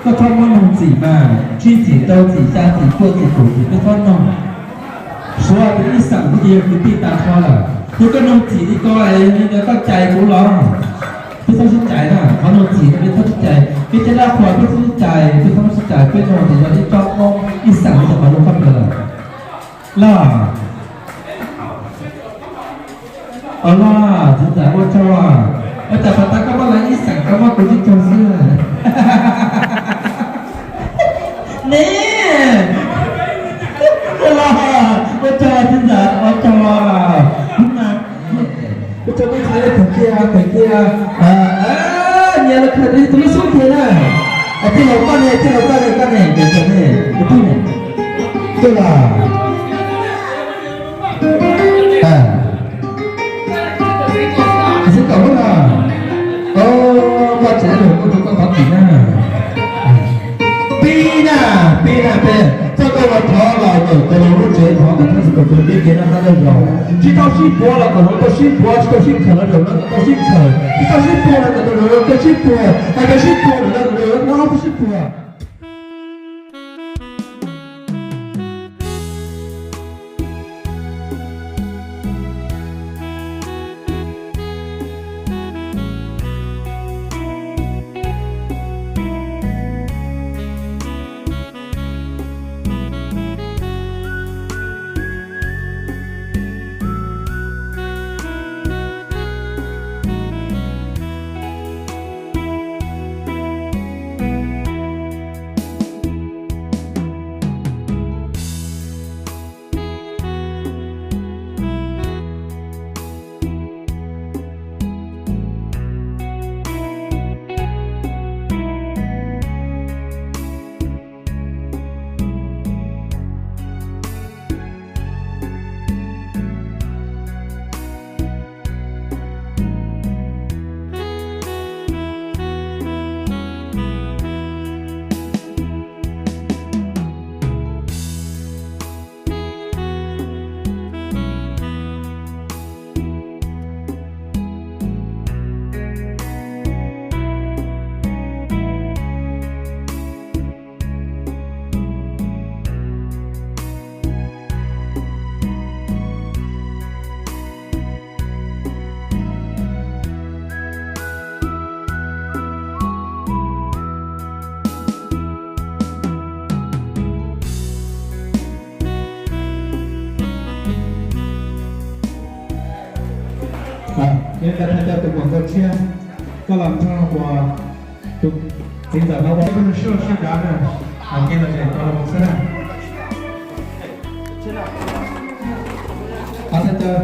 Koj txhob muab noog txim mas, tsib txim, rau txim, xya txim, cuaj txim, kaum txim peb txhob noog. Suav tus ib xeem kuj ces yog kwv tij tas nrho lawm, yog koj noog txim li ko es koj cais kuv los? Peb txhob sib cais na, qhov noog txim no peb txhob sib cais, peb cov dab qhuas peb txhob sib cais, peb txhob sib cais, peb noog ces yog ib tsob ib xeem li qhov lus qhov plias lawm. Los, los, txiv ntxawm ua tsaug. Ua cas pas tas koj muab lawv ib xeem koj muab kuv tsib caug xwb? Ne, los, ua tsaug txiv ntxawm, ua tsaug. Ua tsaug koj txhais lub thawv kiag, thawv kiag. Nyias los khaws tus lub xub kiag na. Tij laug koj ne, tij laug koj ne, koj ne, koj ne, koj ne. Twb los. Xib kaum lub no. Koj tseem lug kuj rau koj thov txim na. Pib na, pib na peb, txoj koj los thov los ntawm tus hluas lub tsev thov ntawm thaj xib kaum tus pib kev noj qab nyob zoo. Tsis tau sib puav los kom hluas tau sib puav, tsis tau sib khaws los kom hluas tau sib khaws, tsis tau sib puag los kom hluas tau sib puag, hais tias sib puag los kom hluas tau sib puag. Yog tas thaj coj tus muam nkauj tshiab, koj los nrog uas tus txiv ntxawm no ua ib lub sij hawm sib dav na, hais kiag los tseem tau los xwb na. Thaj coj.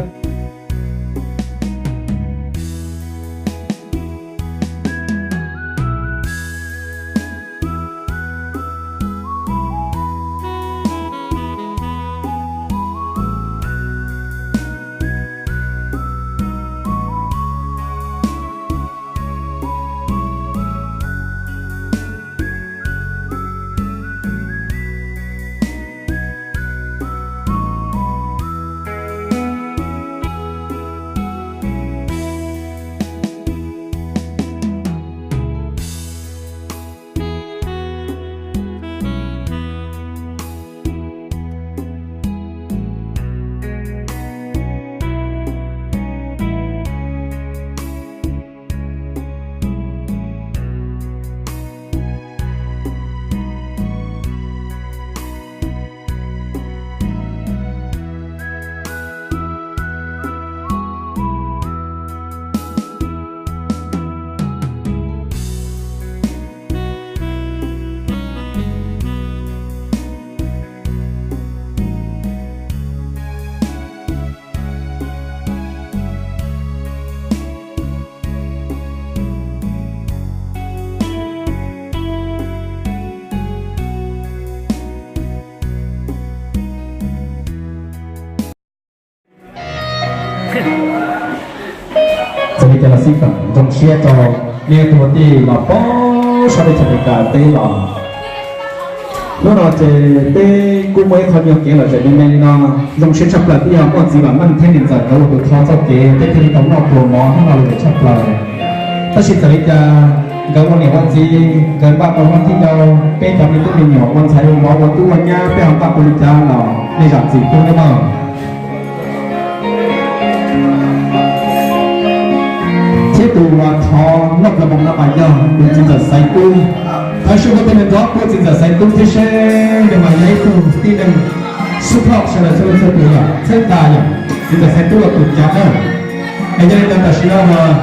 Txawm li cas los xij peem zoo siab rau nej tus tij los pab sab teb chaws Amelikas teb los. Hnub no ces peb kuj muaj ib qho nyuag kev lom zem me me li no, zoo siab tshaj plaws twb yog muaj txiv Vam Meej thiab niam ntxawm nkawd ua tus tho txoj kev peb thiaj li tau noj pluas mov hnub no lom zem tshaj plaws. Tab sis txawm li cas Nkawd ua niam ua txiv, nkawd npaj tau noj thib rau peb cov me tub me nyuam ua ntxhais ua vauv ua tub ua nyab, peb ho npaj tau li cas los nej zam txim pub nawb mog. Thiab tus uas thov noj plab moos no mas yog tus txiv ntxawm Xaiv Tub. Thov ib suab koj tej me nrog pub txiv ntxawm Xaiv Tub thiab seb nws mas yog ib tug tib neeg xub thoj sawv daws txhua leej txhua tus yom, txhawb nqa yom, txiv ntxawm Xaiv Tub los tus cav na. Es yog li ntawd tam sim no mas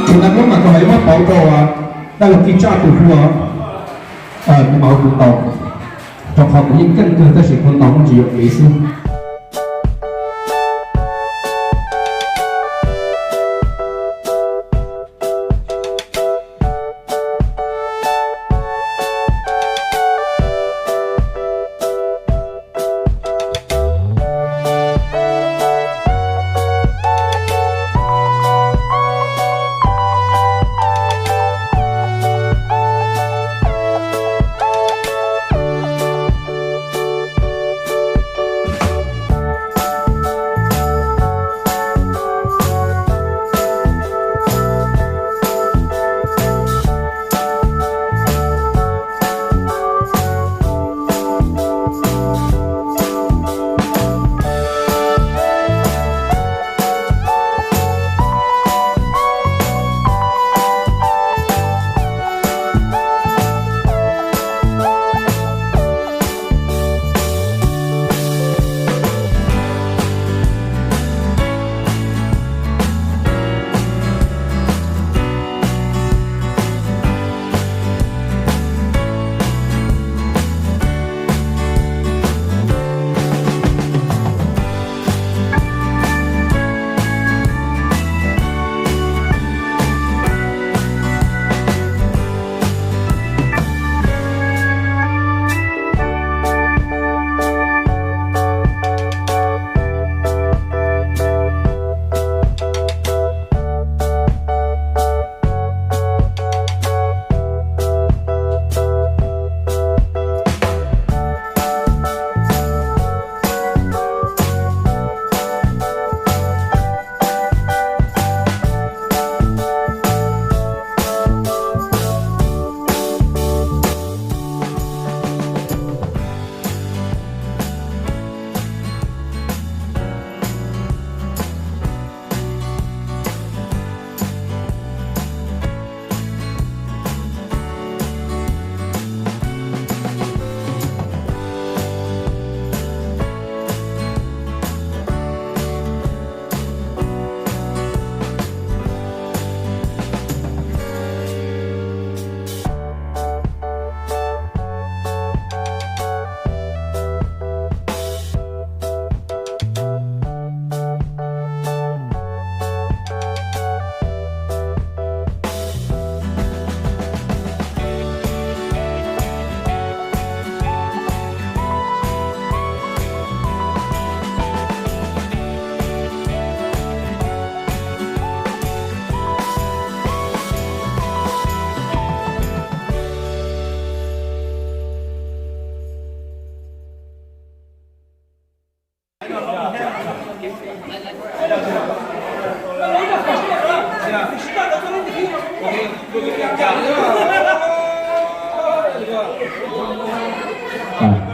tus naj mub mas kuv ho yuav muab pauv rau dab laug Kib Tsab tus hlub, nws mas ua tus ntaus, rau qhov kuv yeej keej kawg tab sis kuv ntaus muaj tsis yuam kev xwb.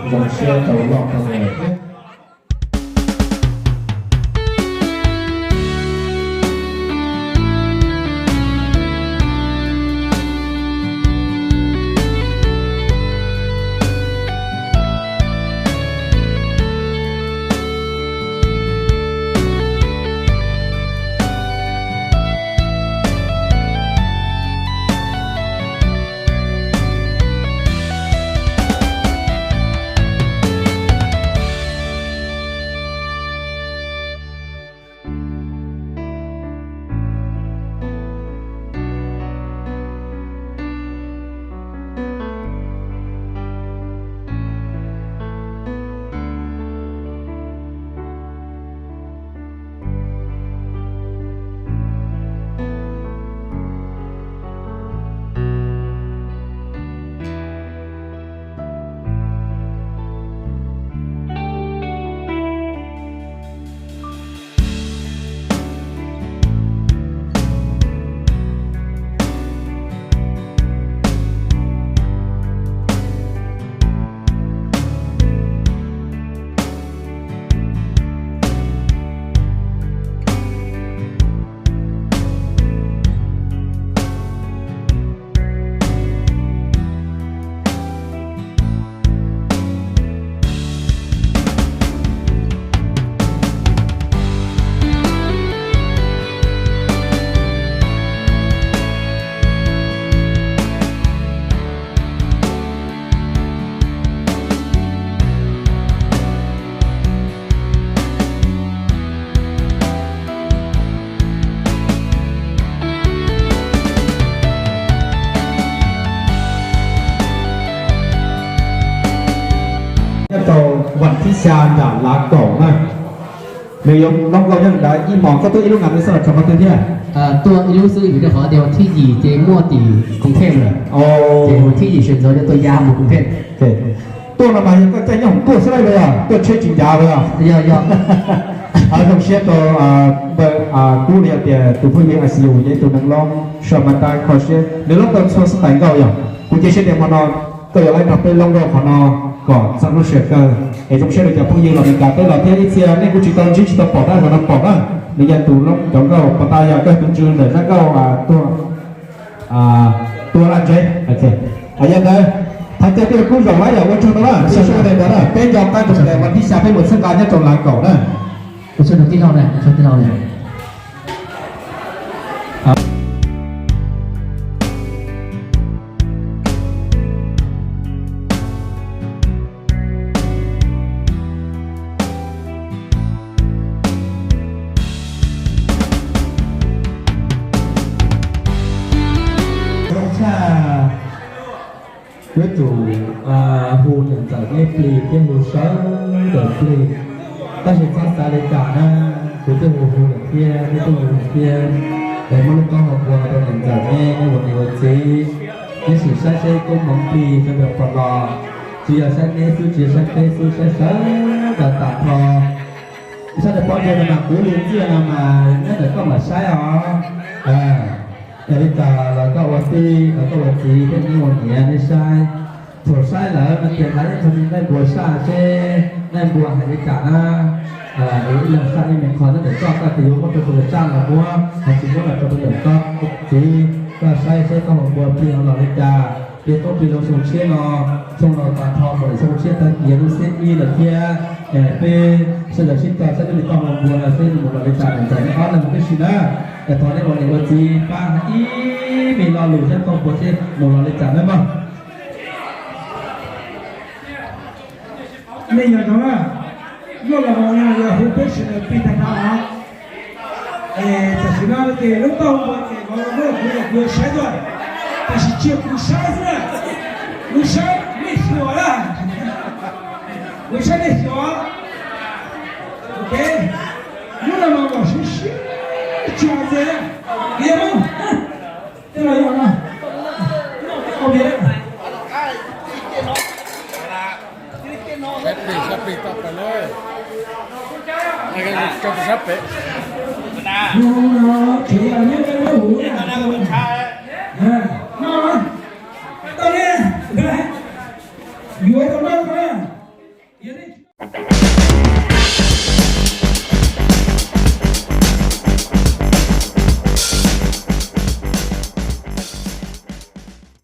Zoo siab rau loj rau ntev thiab. Xya nram Lav Kaum na. Nws yuav loj nkauj nyob nram ib hmos. Koj tuaj ib lub nkaus nws xwb los rau qhov twg thiab? Tuaj ib lub xwb vim rau qhov tias thib yim ces muaj tim Koos Thej lawm. Ces thib yim sawv ntxov yuav tuaj ya mus Koos Thej. Tuaj no mas yog koj caij nyob hoom tuaj xwb los yog tuaj tsheb tsis ncav los? Yog, yog. Zoo siab rau npawg Kub li hais tias tus phooj ywg I C U yog ib tug neeg loob soj mas tab kho siab, nws loob tau txhua xub tais nkauj yog. Kuv cia siab tias hmo no koj yuav lab nrog peb loob nkauj qhov no kom txog lub sij hawm kawg. Es zoo siab rau cov phooj ywg los Meskas peb los thiab ib txhia nej kuj tsis tau ntsib tsis tau pom tab tom no pom na. Nws yog tus loob cov nkauj pos tas yog kawg tus ntsws ntawm zaj nkauj Tuag Laj Ntseb. Yog ntawd thov caw tij laug Kub zaum lawm yog ua tsaug ntau na, sawv daws na, peb nco qab rau tias vas thib xya peb mus txhawb nqa nyob rau Lav Kaum na. Ua tsaug rau tij laug na, ua tsaug tij laug na. Zoo tshaj, yuav tsum hu niam ntxawm neb plig thiab hu sawv daws plig, tab sis txhob xav li cas na, kuv twb hu hu lawm thiab, neb twb hu hu thiab. Es muab lub taub hau npua rau niam ntxawm neb, neb ua niam ua txiv, neb sim saib seb koob hmoov plig sawv daws pom los, tsis yog saib neb xwb, tsis yog saib peb xwb, saib sawv daws tag nrho. Sawv daws pom ntawm no mas kuv li ntxiaj no mas nyob ntawm koj mam saib os. Yog li cas los koj ua tij los koj ua txiv thiab neb ua niam neb saib, thaum saib lawm no ces hais ib qho me nqaij npua saj seb nqaij npua hais li cas na. Ib leeg saj ib me qho nyob ntawm koj, koj tias yuav muab rau tus lawv saj los muab, ho tsis muab los rau tus ntawm koj txiv, koj saib seb koj mus npua plig los li cas. Plig qoob plig loo xyoo tshiab no, xyoo no tag nrho mus lawm xyoo tshiab tag kis lub xiab ib lawm thiab. Peb sawv daws sib cog saib neb li koj mus npua no seb mus los li cas, niam ntxawm neb ob leeg mus tib si na. Es thov neb ua niam ua txiv pab hais ib me lo lus thiab koj npua seb mus los li cas nawb mog. Nej yog no na, luaj los no yog hu peb sawv daws plig tag nrho os. Es tam sim no ces lub taub hau npua ces vauv los muab kuv los kuv saib tuaj, tab sis tsis yog kuv saib xwb na, kuv saib nej xyuas na, kuv saib nej xyuas. Ok, hnub no mas kom siab siab tso ntxiv, qhia lub, tej los yog no, ua plig, ua plig toj pawg lawm, ua plig toj pawg lawm.